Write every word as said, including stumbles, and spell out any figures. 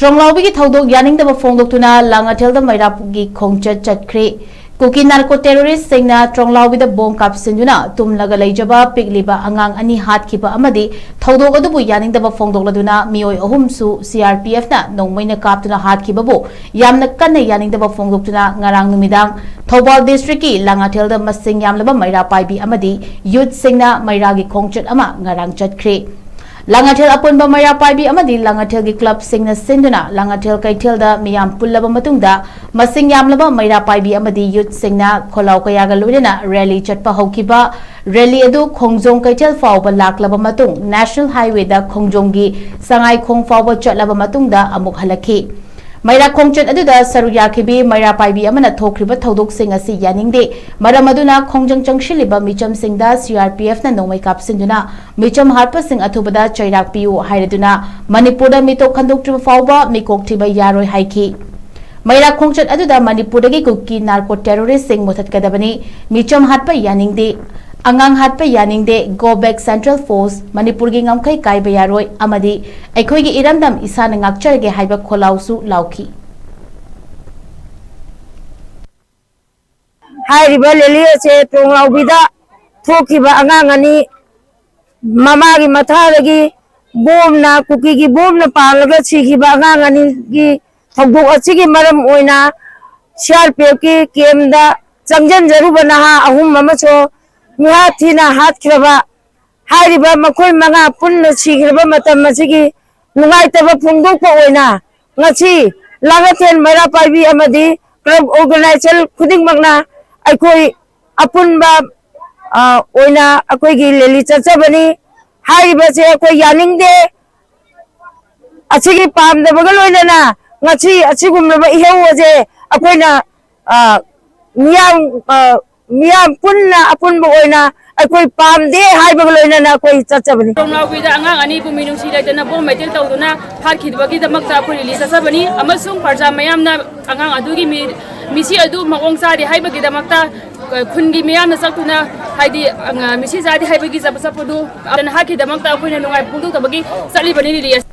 ꯇ꯭ꯔꯣꯡꯂꯥꯎꯕꯤꯒꯤ ꯊꯧꯗꯣꯛ ꯌꯥꯅꯤꯡꯗꯕ ꯐꯣꯡꯗꯣꯛꯇꯨꯅ ꯂꯥꯡꯉꯊꯦꯜꯗ ꯃꯩꯔꯥꯒꯤ ꯈꯣꯡꯆꯠ ꯆꯠꯈ꯭ꯔꯦ꯫ ꯀꯨꯀꯤ ꯅꯥꯔꯀꯣ ꯇꯦꯔꯣꯔꯤꯁꯁꯤꯡꯅ ꯇ꯭ꯔꯣꯡꯂꯥꯎꯕꯤꯗ ꯕꯣꯝ ꯀꯥꯞꯁꯤꯟꯗꯨꯅ ꯇꯨꯝꯂꯒ ꯂꯩꯖꯕ ꯄꯤꯛꯂꯤꯕ ꯑꯉꯥꯡ ꯑꯅꯤ ꯍꯥꯠꯈꯤꯕ ꯑꯃꯗꯤ ꯊꯧꯗꯣꯛ ꯑꯗꯨꯕꯨ ꯌꯥꯅꯤꯡꯗꯕ ꯐꯣꯡꯗꯣꯛꯂꯗꯨꯅ ꯃꯤꯑꯣꯏ ꯑꯍꯨꯝꯁꯨ ꯁꯤ ꯑꯥꯔ ꯄꯤ ꯑꯦꯐꯅ ꯅꯣꯡꯃꯩꯅ ꯀꯥꯞꯇꯨꯅ ꯍꯥꯠꯈꯤꯕꯕꯨ ꯌꯥꯝꯅ ꯀꯟꯅ ꯌꯥꯅꯤꯡꯗꯕ ꯐꯣꯡꯗꯣꯛꯇꯨꯅ ꯉꯔꯥꯡ ꯅꯨꯃꯤꯗꯥꯡ ꯊꯧꯕꯥꯜ ꯗꯤꯁꯇ꯭ꯔꯤꯛꯀꯤ ꯂꯥꯡꯉꯊꯦꯜꯗ ꯃꯁꯤꯡ ꯌꯥꯝꯂꯕ ꯃꯩꯔꯥ ꯄꯥꯏꯕꯤ ꯑꯃꯗꯤ ꯌꯨꯠꯁꯤꯡꯅ ꯃꯩꯔꯥꯒꯤ ꯈꯣꯡꯆꯠ ꯑꯃ ꯉꯔꯥꯡ ꯆꯠꯈ꯭ꯔꯦ꯫ ꯂꯥꯡꯉꯊꯦꯜ ꯑꯄꯨꯟꯕ ꯃꯩꯔꯥ ꯄꯥꯏꯕꯤ ꯑꯃꯗꯤ ꯂꯥꯡꯉꯊꯦꯜꯒꯤ ꯀ꯭ꯂꯕꯁꯤꯡꯅ ꯁꯤꯟꯗꯨꯅ ꯂꯥꯡꯉꯊꯦꯜ ꯀꯩꯊꯦꯜꯗ ꯃꯤꯌꯥꯝ ꯄꯨꯜꯂꯕ ꯃꯇꯨꯡꯗ ꯃꯁꯤꯡ ꯌꯥꯝꯂꯕ ꯃꯩꯔꯥ ꯄꯥꯏꯕꯤ ꯑꯃꯗꯤ ꯌꯨꯠꯁꯤꯡꯅ ꯈꯣꯜꯂꯥꯎ ꯀꯌꯥꯒ ꯂꯣꯏꯅꯅ ꯔꯦꯂꯤ ꯆꯠꯄ ꯍꯧꯈꯤꯕ꯫ ꯔꯦꯂꯤ ꯑꯗꯨ ꯈꯣꯡꯖꯣꯝ ꯀꯩꯊꯦꯜ ꯐꯥꯎꯕ ꯂꯥꯛꯂꯕ ꯃꯇꯨꯡ ꯅꯦꯁꯅꯦꯜ ꯍꯥꯏꯋꯦꯗ ꯈꯣꯡꯖꯣꯝꯒꯤ ꯁꯉꯥꯏꯈꯣꯡ ꯐꯥꯎꯕ ꯆꯠꯂꯕ ꯃꯇꯨꯡꯗ ꯑꯃꯨꯛ ꯍꯜꯂꯛꯈꯤ꯫ ꯃꯩꯔꯥ ꯈꯣꯡꯆꯠ ꯑꯗꯨꯗ ꯁꯔꯨꯛ ꯌꯥꯈꯤꯕꯤ ꯃꯩꯔꯥ ꯄꯥꯏꯕꯤ ꯑꯃꯅ ꯊꯣꯛꯈ꯭ꯔꯤꯕ ꯊꯧꯗꯣꯛꯁꯤꯡ ꯑꯁꯤ ꯌꯥꯅꯤꯡꯗꯦ, ꯃꯔꯝ ꯑꯗꯨꯅ ꯈꯣꯡꯖꯪ ꯆꯪꯁꯤꯜꯂꯤꯕ ꯃꯤꯆꯝꯁꯤꯡꯗ ꯁꯤ ꯑꯥꯔ ꯄꯤ ꯑꯦꯐꯅ ꯅꯣꯡꯃꯩ ꯀꯥꯞꯁꯤꯟꯗꯨꯅ ꯃꯤꯆꯝ ꯍꯥꯠꯄꯁꯤꯡ ꯑꯊꯨꯕꯗ ꯆꯩꯔꯥꯛ ꯄꯤꯌꯨ ꯍꯥꯏꯔꯗꯨꯅ ꯃꯅꯤꯄꯨꯔꯗ ꯃꯤꯇꯣꯞ ꯈꯟꯗꯣꯛꯇ꯭ꯔꯤꯕ ꯐꯥꯎꯕ ꯃꯤꯀꯣꯛ ꯊꯤꯕ ꯌꯥꯔꯣꯏ ꯍꯥꯏꯈꯤ꯫ ꯃꯩꯔꯥ ꯈꯣꯡꯆꯠ ꯑꯗꯨꯗ ꯃꯅꯤꯄꯨꯔꯗꯒꯤ ꯀꯨꯀꯤ ꯅꯥꯔꯀꯣ ꯇꯦꯔꯣꯔꯤꯁꯁꯤꯡ ꯃꯨꯊꯠꯀꯗꯕꯅꯤ, ꯃꯤꯆꯝ ꯍꯥꯠꯄ ꯌꯥꯅꯤꯡꯗꯦ, ꯑꯉꯥꯡ ꯍꯥꯠꯄ ꯌꯥꯅꯤꯡꯗꯦ, Go back Central Force, ꯃꯅꯤꯄꯨꯔꯒꯤ ꯉꯝꯈꯩ ꯀꯥꯏꯕ ꯌꯥꯔꯣꯏ ꯑꯃꯗꯤ ꯑꯩꯈꯣꯏꯒꯤ ꯏꯔꯝꯗꯝ ꯏꯁꯥꯅ ꯉꯥꯛꯆꯔꯒꯦ ꯍꯥꯏꯕ ꯈꯣꯜꯂꯥꯎꯁꯨ ꯂꯥꯎꯈꯤ꯫ ꯍꯥꯏꯔꯤꯕ ꯔꯦꯂꯤ ꯑꯁꯦ ꯇ꯭ꯔꯣꯡꯂꯥꯎꯕꯤꯗ ꯊꯣꯛꯈꯤꯕ ꯑꯉꯥꯡ ꯑꯅꯤ ꯃꯃꯥꯒꯤ ꯃꯊꯥꯗꯒꯤ ꯕꯣꯝꯅ, ꯀꯨꯀꯤꯒꯤ ꯕꯣꯝꯅ ꯄꯥꯜꯂꯒ ꯁꯤꯈꯤꯕ ꯑꯉꯥꯡ ꯑꯅꯤꯒꯤ ꯊꯧꯗꯣꯛ ꯑꯁꯤꯒꯤ ꯃꯔꯝ ꯑꯣꯏꯅ ꯁꯤ ꯑꯥꯔ ꯄꯤ ꯑꯦꯐꯀꯤ ꯀꯦꯝꯗ ꯆꯪꯁꯤꯟꯖꯔꯨꯕ ꯅꯍꯥ ꯑꯍꯨꯝ ꯑꯃꯁꯨ ꯃꯤꯍꯥꯠ ꯊꯤꯅ ꯍꯥꯠꯈ꯭ꯔꯕ ꯍꯥꯏꯔꯤꯕ ꯃꯈꯣꯏ ꯃꯉꯥ ꯄꯨꯟꯅ ꯁꯤꯈ꯭ꯔꯕ ꯃꯇꯝ ꯑꯁꯤꯒꯤ ꯅꯨꯡꯉꯥꯏꯇꯕ ꯐꯣꯡꯗꯣꯛꯄ ꯑꯣꯏꯅ ꯉꯁꯤ ꯂꯥꯡꯉꯊꯦꯜ ꯃꯩꯔꯥ ꯄꯥꯏꯕꯤ ꯑꯃꯗꯤ ꯀ꯭ꯂꯕ ꯑꯣꯔꯒꯅꯥꯏꯖꯔ ꯈꯨꯗꯤꯡꯃꯛꯅ ꯑꯩꯈꯣꯏ ꯑꯄꯨꯟꯕ, ꯑ, ꯑꯣꯏꯅ ꯑꯩꯈꯣꯏꯒꯤ ꯔꯦꯂꯤ ꯆꯠꯆꯕꯅꯤ꯫ ꯍꯥꯏꯔꯤꯕꯁꯦ ꯑꯩꯈꯣꯏ ꯌꯥꯅꯤꯡꯗꯦ꯫ ꯑꯁꯤꯒꯤ ꯄꯥꯝꯗꯕꯒ ꯂꯣꯏꯅꯅ ꯉꯁꯤ ꯑꯁꯤꯒꯨꯝꯂꯕ ꯏꯍꯧ ꯑꯁꯦ ꯑꯩꯈꯣꯏꯅ, ꯑ, ꯃꯤꯌꯥꯝ, ꯑ, ꯃꯤꯌꯥꯝ ꯄꯨꯟꯅ ꯑꯄꯨꯟꯕ ꯑꯣꯏꯅ ꯑꯩꯈꯣꯏ ꯄꯥꯝꯗꯦ ꯍꯥꯏꯕꯒ ꯂꯣꯏꯅꯅ ꯑꯩꯈꯣꯏ ꯆꯠꯆꯕꯅꯤ꯫ ꯇ꯭ꯔꯣꯡꯂꯥꯎꯕꯤꯗ ꯑꯉꯥꯡ ꯑꯅꯤꯕꯨ ꯃꯤꯅꯨꯡꯁꯤ ꯂꯩꯇꯅ ꯕꯣꯝ ꯃꯩꯇꯦꯜ ꯇꯧꯗꯨꯅ ꯍꯥꯠꯈꯤꯕꯒꯤꯗꯃꯛꯇ ꯑꯩꯈꯣꯏ ꯔꯦꯂꯤ ꯆꯠꯆꯕꯅꯤ ꯑꯃꯁꯨꯡ ꯄ꯭ꯔꯖꯥ ꯃꯌꯥꯝꯅ ꯑꯉꯥꯡ ꯑꯗꯨꯒꯤ ꯃꯤ-, ꯃꯤꯁꯤ ꯑꯗꯨ ꯃꯑꯣꯡ ꯆꯥꯗꯦ ꯍꯥꯏꯕꯒꯤꯗꯃꯛꯇ, ꯑ, ꯈꯨꯟꯒꯤ ꯃꯤꯌꯥꯝꯅ ꯆꯠꯇꯨꯅ, ꯍꯥꯏꯗꯤ, ꯑ, ꯃꯤꯁꯤ ꯆꯥꯗꯦ ꯍꯥꯏꯕꯒꯤ ꯆꯠꯄ ꯆꯠꯄꯗꯨ ꯑꯗꯨꯅ ꯍꯥꯠꯈꯤꯗꯃꯛꯇ ꯑꯩꯈꯣꯏꯅ ꯅꯨꯡꯉꯥꯏꯕ ꯐꯣꯡꯗꯣꯛꯇꯕꯒꯤ ꯆꯠꯂꯤꯕꯅꯤ ꯔꯦꯂꯤ ꯑꯁꯤ꯫